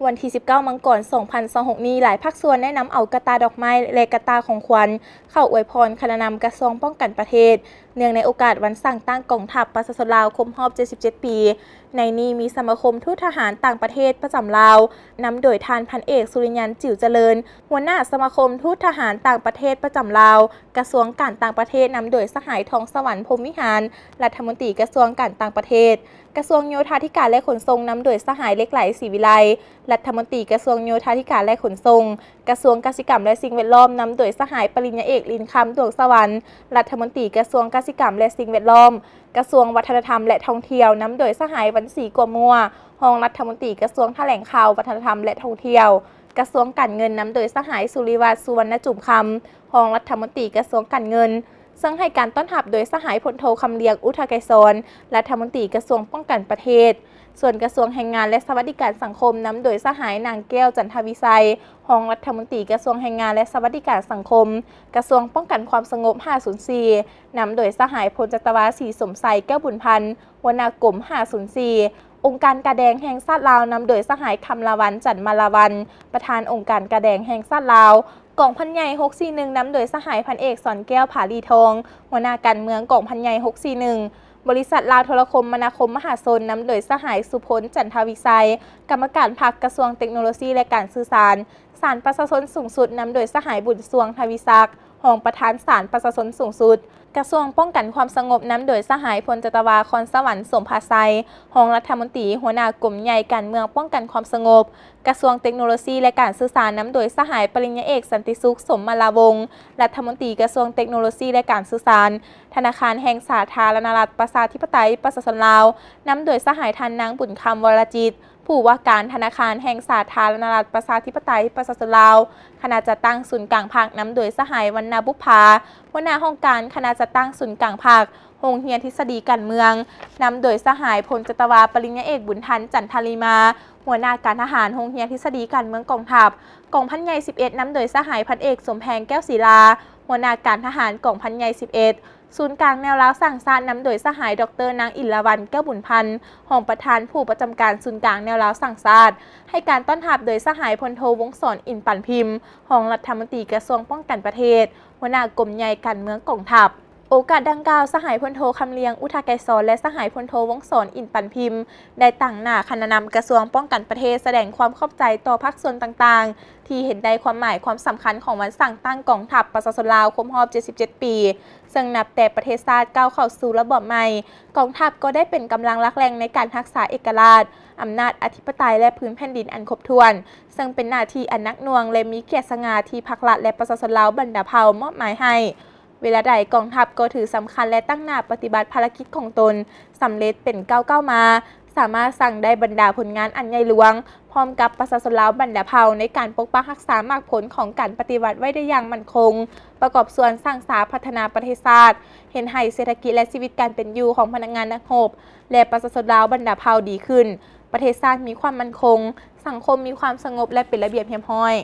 ວັນທີສິບເກົ້າ ມັງກອນ ສອງພັນຊາວຫົກນີ້, ຫຼາຍພາກສ່ວນໄດ້ນຳເອົາກະຕ່າດອກໄມ້ ແລະ ກະຕ່າຂອງຂວັນເຂົ້າອວຍພອນຄະນະນຳກະຊວງປ້ອງກັນປະເທດ ເນື່ອງໃນໂອກາດວັນສ້າງຕັ້ງກອງທັບປະຊາຊົນລາວຄົບຮອບເຈັດສິບເຈັດປີ. ໃນນີ້ມີສະມາຄົມທູດທະຫານຕ່າງປະເທດປະຈຳລາວ ນຳໂດຍທ່ານພັນເອກ ສຸລິຍັນ ຈິ້ວຈະເລີນ ຫົວໜ້າສະມາຄົມທູດທະຫານຕ່າງປະເທດປະຈຳລາວ, ກະຊວງການຕ່າງປະເທດ ນຳໂດຍສະຫາຍ ທອງສະຫວັນ ພົມວິຫານ ລັດຖະມົນຕີກະຊວງການຕ່າງປະເທດ, ກະຊວງໂຍທາທິການ ແລະ ຂົນສົ່ງ ນຳໂດຍສະຫາຍ ເຫຼັກໄຫຼ ສີວິໄລ ລັດຖະມົນຕີກະຊວງໂຍທາທິການ ແລະ ຂົນສົ່ງ, ກະຊວງກະສິກຳ ແລະ ສິ່ງແວດລ້ອມ ນຳໂດຍສະຫາຍ ປະລິນຍາເອກ ລິນຄຳ ດວງສະຫວັນ ລັດຖະມົນຕີກະຊວງກະສິກຳ ແລະ ສິ່ງແວດລ້ອມ, ກະຊວງວັດທະນະທຳ ແລະ ທ່ອງທ່ຽວ ນຳໂດຍສະຫາຍ ວັນສີ ກົວມົວ ຮອງລັດຖະມົນຕີກະຊວງຖະແຫຼງຂ່າວ, ວັດທະນະທຳ ແລະ ທ່ອງທ່ຽວ, ກະຊວງການເງິນ ນຳໂດຍສະຫາຍ ສຸລິວັດ ສຸວັນນະຈຸມຄຳ ຮອງລັດຖະມົນຕີກະຊວງການເງິນ, ເຊິ່ງໃຫ້ການຕ້ອນຮັບໂດຍສະຫາຍ ພົນໂທ ຄຳລຽງ ອຸທະໄກສອນ ລັດຖະມົນຕີກະຊວງປ້ອງກັນປະເທດ. ສ່ວນກະຊວງແຮງງານ ແລະ ສະຫວັດດີການສັງຄົມ ນຳໂດຍສະຫາຍ ນາງ ແກ້ວ ຈັນທະວິໄຊ ຮອງລັດຖະມົນຕີກະຊວງແຮງງານ ແລະ ສະຫວັດດີການສັງຄົມ, ກະຊວງປ້ອງກັນຄວາມສະຫງົບ ຫ້າສູນສີ່ ນຳໂດຍສະຫາຍ ພົນຈັດຕະວາ ສີສົມໄຊ ແກ້ວບຸນພັນ ຫົວໜ້າກົມ ຫ້າສູນສີ່, ອົງການກາແດງແຫ່ງຊາດລາວ ນຳໂດຍສະຫາຍ ຄຳລາວັນ ຈັນມາລາວັນ ປະທານອົງການກາແດງແຫ່ງຊາດລາວ, ກອງພັນໃຫຍ່ ຫົກສີ່ໜຶ່ງ ນຳໂດຍສະຫາຍ ພັນເອກ ສອນແກ້ວ ຜາລີທອງ ຫົວໜ້າການເມືອງກອງພັນໃຫຍ່ ຫົກສີ່ໜຶ່ງ, ບໍລິສັດລາວໂທລະຄົມມະນາຄົມມະຫາຊົນ ນຳໂດຍສະຫາຍ ສຸພົນ ຈັນທະວິໄຊ ກຳມະການພັກ ກະຊວງເຕັກໂນໂລຊີ ແລະ ການສື່ສານ, ສານປະຊາຊົນສູງສຸດ ນຳໂດຍສະຫາຍ ບຸນຊ່ວງ ທະວິສັກ ຮອງປະທານສານປະຊາຊົນສູງສຸດ, ກະຊວງປ້ອງກັນຄວາມສະຫງົບ ນຳໂດຍສະຫາຍ ພົນຈັດຕະວາ ຄອນສະຫວັນ ສົມພາໄຊ ຮອງລັດຖະມົນຕີ ຫົວໜ້າກົມໃຫຍ່ການເມືອງປ້ອງກັນຄວາມສະຫງົບ, ກະຊວງເຕັກໂນໂລຊີ ແລະ ການສື່ສານ ນຳໂດຍສະຫາຍ ປະລິນຍາເອກ ສັນຕິສຸກ ສົມມາລາວົງ ລັດຖະມົນຕີກະຊວງເຕັກໂນໂລຊີ ແລະ ການສື່ສານ, ທະນາຄານແຫ່ງສາທາລະນະລັດ ປະຊາທິປະໄຕ ປະຊາຊົນລາວ ນຳໂດຍສະຫາຍ ທ່ານນາງ ບຸນຄຳ ວໍລະຈິດ ຜູ້ວ່າການທະນາຄານແຫ່ງສາທາລະນະລັດ ປະຊາທິປະໄຕ ປະຊາຊົນລາວ, ຄະນະຈັດຕັ້ງສູນກາງພັກ ນຳໂດຍສະຫາຍ ວັນນະບຸບພາ ຫົວໜ້າຫ້ອງການຄະນະຈັດຕັ້ງສູນກາງພັກ, ໂຮງຮຽນທິດສະດີການເມືອງ ນຳໂດຍສະຫາຍ ພົນຈັດຕະວາ ປະລິນຍາເອກ ບຸນທັນ ຈັນທະລີມາ ຫົວໜ້າການທະຫານ ໂຮງຮຽນທິດສະດີການເມືອງກອງທັບ, ກອງພັນໃຫຍ່ ສິບເອັດ ນຳໂດຍສະຫາຍ ພັນເອກ ສົມແພງ ແກ້ວສີລາ ຫົວໜ້າການທະຫານກອງພັນໃຫຍ່ ສິບເອັດ, ສູນກາງແນວລາວສ້າງຊາດ ນຳໂດຍສະຫາຍ ດອກເຕີ ນາງ ອິນລະວັນ ແກ້ວບຸນພັນ ຮອງປະທານຜູ້ປະຈຳການສູນກາງແນວລາວສ້າງຊາດ ໃຫ້ການຕ້ອນຮັບໂດຍສະຫາຍ ພົນໂທ ວົງສອນ ອິນປັນພິມ ຮອງລັດຖະມົນຕີກະຊວງປ້ອງກັນປະເທດ ຫົວໜ້າກົມໃຫຍ່ການເມືອງກອງທັບ. ໂອກາດດັ່ງກ່າວ, ສະຫາຍ ພົນໂທ ຄຳລຽງ ອຸທະໄກສອນ ແລະ ສະຫາຍ ພົນໂທ ວົງສອນ ອິນປັນພິມ ໄດ້ຕາງໜ້າຄະນະນຳກະຊວງປ້ອງກັນປະເທດ ສະແດງຄວາມຂອບໃຈຕໍ່ພາກສ່ວນຕ່າງໆ ທີ່ເຫັນໄດ້ຄວາມໝາຍຄວາມສຳຄັນຂອງວັນສ້າງຕັ້ງກອງທັບປະຊາຊົນລາວຄົບຮອບເຈັດສິບເຈັດປີ, ເຊິ່ງນັບແຕ່ປະເທດຊາດກ້າວເຂົ້າສູ່ລະບອບໃໝ່, ກອງທັບກໍໄດ້ເປັນກຳລັງຫຼັກແຫຼ່ງໃນການຮັກສາເອກະລາດ, ອຳນາດອະທິປະໄຕ ແລະ ພື້ນແຜ່ນດິນອັນຄົບຖ້ວນ, ເຊິ່ງເປັນໜ້າທີ່ອັນໜັກໜ່ວງ ແລະ ມີກຽດສະຫງ່າທີ່ພັກລັດ ແລະ ປະຊາຊົນລາວບັນດາເຜົ່າມອບໝາຍໃຫ້. ເວລາໃດກອງທັບກໍຖືສຳຄັນ ແລະ ຕັ້ງໜ້າປະຕິບັດພາລະກິດຂອງຕົນສຳເລັດເປັນກ້າວໆມາ, ສາມາດສ້າງໄດ້ບັນດາຜົນງານອັນໃຫຍ່ຫຼວງ ພ້ອມກັບປະຊາຊົນລາວບັນດາເຜົ່າ ໃນການປົກປັກຮັກສາໝາກຜົນຂອງການປະຕິວັດໄວ້ໄດ້ຢ່າງໝັ້ນຄົງ, ປະກອບສ່ວນສ້າງສາພັດທະນາປະເທດຊາດ, ເຮັດໃຫ້ເສດຖະກິດ ແລະ ຊີວິດການເປັນຢູ່ຂອງພະນັກງານນັກຮົບ ແລະ ປະຊາຊົນລາວບັນດາເຜົ່າດີຂຶ້ນ, ປະເທດຊາດມີຄວາມໝັ້ນຄົງ, ສັງຄົມມີຄວາມສະຫງົບ ແລະ ເປັນລະບຽບຮຽບຮ້ອຍ.